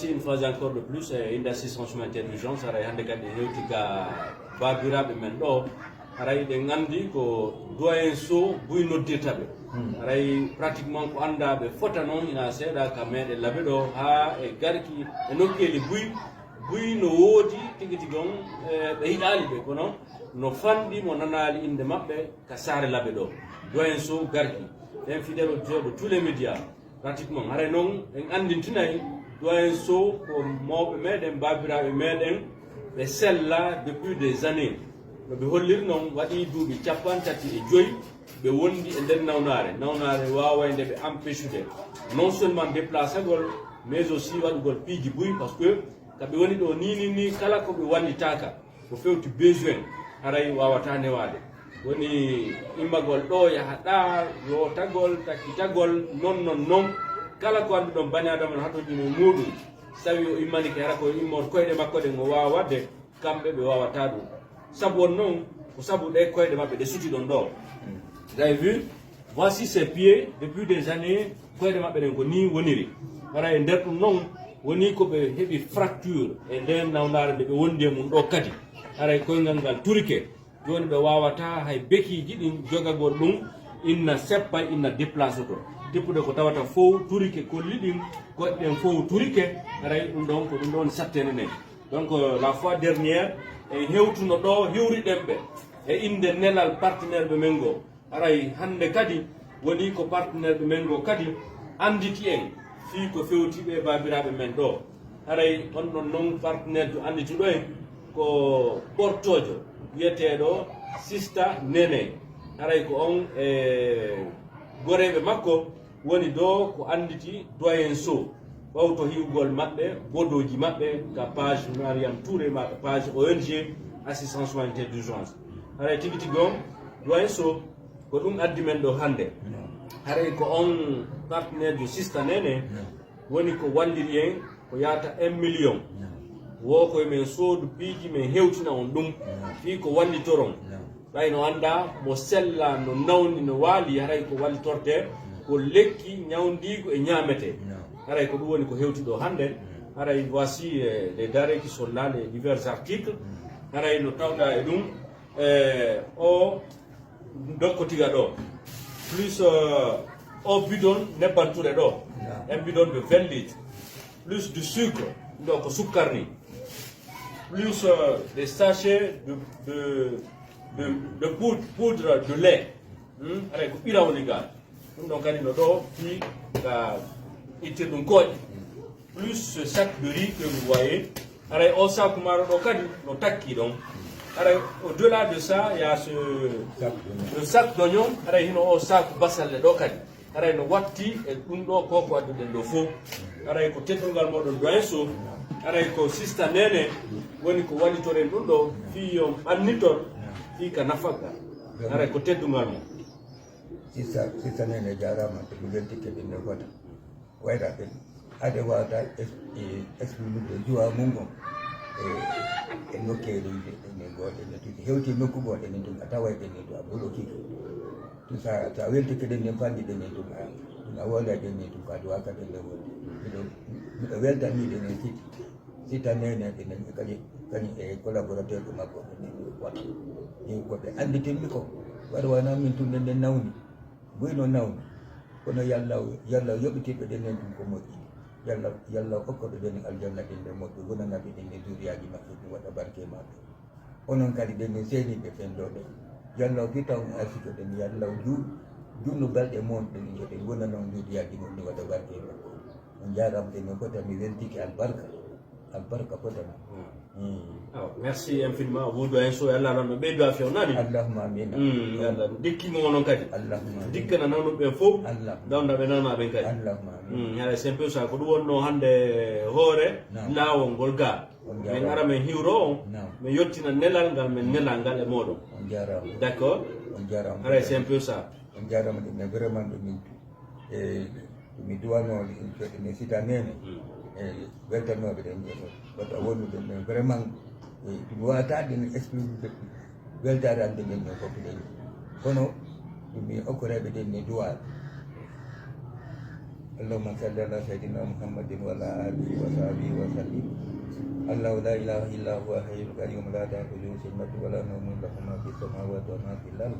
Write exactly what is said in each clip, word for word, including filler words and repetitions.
Une fois encore de plus, e innde assistance humanitaire d'urgence, haray hannde kadi en hewti ka baabiraaɓe men ɗo. Haray eɗen anndi ko doyen Sow buy noddirta ɓe. Haray pratiquement ko anndaa ɓe fota noon ina seeɗa ka meeɗen Labe ɗo, haa e garki e nokkeeli buy, buy no woodi tigi tigi on, e ɓe yiɗaali ɓe, kono no fanɗi mo nanaali innde maɓɓe ka saare Labe ɗo. Doyen Sow garki, infidèle auditeur de tous les médias. Pratiquement, haray noon en anndintinay doyen Sow ko mawɓe meɗen, baabiraaɓe meɗen, ɓe sella depuis des années. No ɓe holliri noon, waɗi duuɓi capanɗe tati e joyi ɓe wondi e nder nawnaare. Nawnaare waaway nde ɓe empêchude non seulement déplacagol, mais aussi waɗugol piiji buy, parce que ka ɓe woni ɗo ni, ni, ni, kala ko ɓe wallitaaka, ko fewti besoin, haray waawataa newaade. Woni immagol ɗo, yaha ɗa, yootagol, takkitagol, non, non, non. Kala ko annduɗon bani Aadama no hatojini e muuɗum, so tawi o immanike, hara ko immoor koyɗe makko ɗen o waawa waɗde, kamɓe ɓe waawataa ɗum. Sabu on noon, ko sabu ɗe koyɗe maɓɓe ɗe suti ɗon ɗo. Vous avez vu? Voici ses pieds, depuis des années, koyɗe maɓɓe ɗen ko nii woniri. Hara e nder ɗum noon, woni ko ɓe heɓi fracture e nden nawnaare nde ɓe wondi e mum ɗo kadi. Haray koyngal ngal turike. Jooni ɓe waawataa hay bekiiji ɗin jogagol ɗum, inna seppa, inna déplace to. Tippude ko tawata fow turike kolli ɗin, koyɗe ɗen fow turike, haray ɗum ɗon ko ɗum ɗon sattene nen. Donc, euh, la fois dernière, en hewtuno ɗo, hiwriɗen ɓe e innde nelal partenaire ɓe men ngo. Haray hannde kadi woni ko partenaire ɓe men ngo kadi annditi en fii ko fewti ɓe baabiraaɓe men ɗo. Haray on ɗon non partenaire jo anndituɗo en ko ɓortoojo wiyeteeɗo Sista Nene. Haray ko on e goreeɓe makko woni ɗo ko annditi doyen Sow. Ɓawto hiwgol maɓɓe, bodooji maɓɓe ka page Mariam Touré maa ka page O N G Assistance Humanitaire d'Urgence. Haray tigi tigi on, doyen Sow, ko ɗum addi men ɗo hannde. Haray ko on partenaire jo Sista Nene woni ko walliri en ko yaata un million. Wo koye men soodu piiji men hewtina on ɗum. Fii ko wallitoron. Ɓay no anndaa mo sella, no nawni, no waali, haray ko wallitorde ko lekki ñawndiigu e ñaametee. Haray ko ɗum woni ko hewti ɗo hannde. Haray voici, euh, les denrées qui sont là, les divers articles. Haray no tawɗaa e ɗum, euh, o dokkotiga ɗo. Plus, euh, o bidon nebban ture ɗo. Un bidon de vingt litres. Plus du sucre, donc sukkar ni. Plus, euh, des sachets de, de, de, de poudre, poudre de lait. Hmm? Haray ko ɓira woni gaa. Ɗum ɗon kadi no ɗo fii ka ittirɗum kooƴe. Plus ce sac de riz que vous voyez. Haray o saaku maaro ɗo kadi no takki ɗon. Haray au-delà de ça, il y a ce, le sac d'oignon. Haray hino o saaku basalle ɗo kadi. Haray no watti e ɗum ɗo ko ko adduɗen ɗo fof. Haray ko teddungal moɗon doyen Sow. Haray ko Sista Nene woni ko wallitoren ɗum ɗo fii yo annitor fii ka nafaka. Haray ko teddungal mo. Sista, Sista Nene jaaraama, to mi weltike ɓe nde fota. Wayra ɓe, ade wawata es-, e, exprimude joie mum on. E, e nokkeeli ɗe, ɗe, ɗe gooɗe ne tigi. Hewti nokku gooɗe ne tigi, a taway ɗe ne to a bolo tigi. To sa, sa weltike ɗen ne fanɗi ɗen ne tigi, a, a wooda ɗen ne tigi, a duwaka ɗen ne woni. Miɗo, miɗo weltani ɗen ne tigi. Sista Nene ɓe nani kadi, kadi e collaborateur ɓe makko ɓe nani wata. Ɗin ko ɓe annditini ko, waɗa wona min tun nden nawni, buy no nawni. Kono Yalla, Yalla yoɓitirɓe ɗen en ɗum ko moƴƴi. Yalla, Yalla okka ɓe ɗen aljanna ɗen ɗe moƴƴi, wonana ɓe ɗen e zuriyaaji maɓɓe, ɗum waɗa barke e maɓɓe. Onon kadi ɓe min seeniiɓe ɓen ɗo ɓe. Yo Allah o firta on arsike ɓen, yo Allah o ju-, junnu balɗe mon ɗen, yo ɗe ngona non zuriyaaji mon, ɗi waɗa barke e makko. On njaaraama ɓe min fota, mi weltike albarka. Albarka fota mi. Mm. Awa, merci infiniment à vous doyen Sow, yo Allah lan no ɓeydo a fewnani. Allahumma amin. Mm, yo Allah dikki mo onon kadi. Allahumma amin. Dikkana nawnuɓe ɓen fof. Allahumma. Dawda ɓe nawna ɓen kadi. Allahumma amin. Mm, haray c'est un peu ça, ko ɗum wonno hannde hoore. Naam. Laawol ngol ga. On min njaaraama. Ara min hiwro on, naam, min yottina nelal ngal min, mm, nelal ngal e mooɗon. On njaaraama. D'accord. On njaaraama. Haray c'est un peu ça. On njaaraama ɗum, mais vraiment ɗum min, e, mi duwanoo ɗum, mi Sista Nene. Mm. E, weltanooɓe ɗen, wata wonnude, mais vraiment, e, ɗum wata ɗum exprimude weltaare an ɗen, ɗen fof ɗen. Kono ɗum mi okkoreeɓe ɗen ne duwa. اللهم صل على سيدنا محمد وعلى آله وصحبه وسلم. الله لا إله إلا هو الحي القيوم لا تأخذه سنة ولا نوم له ما في السماوات وما في الأرض.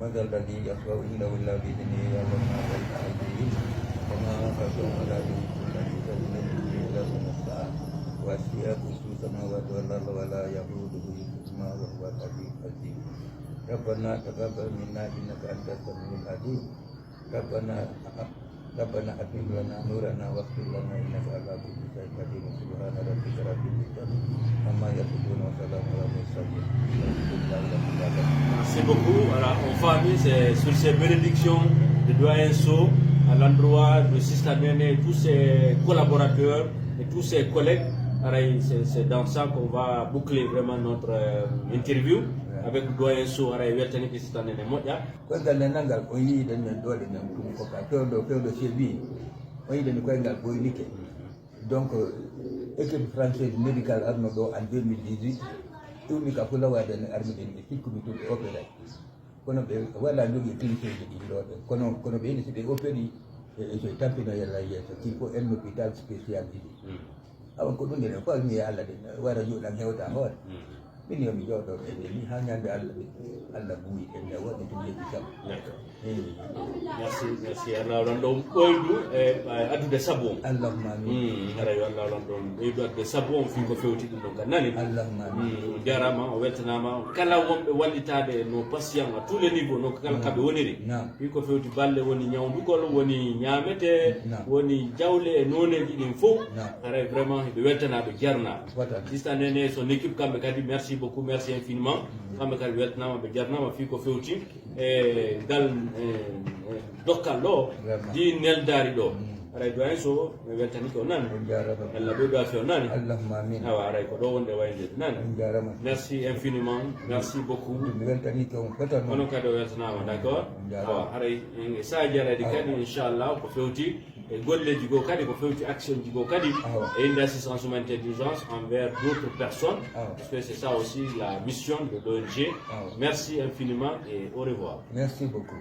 من ذا الذي يشفع عنده إلا بإذنه يعلم ما بين أيديهم وما خلفهم ولا يحيطون بشيء من علمه إلا بما شاء وسع كرسيه السماوات والأرض ولا يئوده حفظهما وهو العلي العظيم. ربنا تقبل منا إنك أنت السميع العليم. ربنا ربنا أتمم لنا نورنا واغفر لنا إنك على كل شيء قدير. سبحان ربك رب العزة عما يصفون وسلام على المرسلين والحمد لله رب العالمين. Merci beaucoup. Voilà, on famille, c'est sur ces bénédictions de doyen So à l'endroit de Sista Nene et tous ses collaborateurs et tous ses collègues. Pareil, c'est c'est dans ça qu'on va boucler vraiment notre euh, interview avec doyen So. Aray weltani ki Sista Nene moƴƴa. Koyngal nenal ngal, o yii ɗen men ɗo ɗen men tum ko ka fewndo fewndo sebi. O yii ɗen koyngal boynike. Donc équipe française médicale arno ɗo en deux mille dix-huit, iwmi ka fulawaade ne armi ɗen e sikkumi tun e opéré. Kono ɓe wala jogii cliniceuji ɗin ɗo ɓe kono kono ɓe ni si ɓe opéri e so tampino yalla yeeso qu'il faut un hôpital spécialisé. Awa ko ɗum ɗen fof mi Allah ɗen wara joɗan hewta hoore. Min yo mi jooɗo ɓe ɓe ni ha ñande Allah ɓe Allah buwi ɗen ne waɗi tun yeeji kam. Merci, merci. Allah on ɗon ɓoydu e addude sabu on. Allahumma amin. Hara yo Allah on ɗon ɓoydu addude sabu on fii ko fewti ɗum ɗon kan nani. Allahumma amin. On jarama, o weltanama kala wonɓe wallitaade no patient à tous les niveaux no kala kaɓe woniri. Fii ko fewti balle woni ñawdugol woni ñaamete woni jawle e nooneeji ɗin fof. Haray vraiment hiɓe weltanaaɓe jarnaaɓe. Sista Nene son équipe kamɓe kadi merci beaucoup merci infiniment. Kamɓe kadi weltanaama ɓe jarnaama fii ko fewti e ngal dokkal ɗo di neldaari ɗo. Haray doyen so mi weltanike o nani. Alla ɓeydo afi o nani. Allahumma amin. Awa haray ko ɗo wonde wayde nani. Merci infiniment. Merci beaucoup. Mi weltanike on fof tan. Onon kadi o weltanaama d'accord. Awa haray e saaji arayɗi kadi inchallah ko fewti e golleji goo kadi ko fewti action ji goo kadi e inde assistance humanitaire d'urgence envers d'autres personnes. Parce que c'est ça aussi la mission de l'ONG. Merci infiniment et au revoir. Merci beaucoup.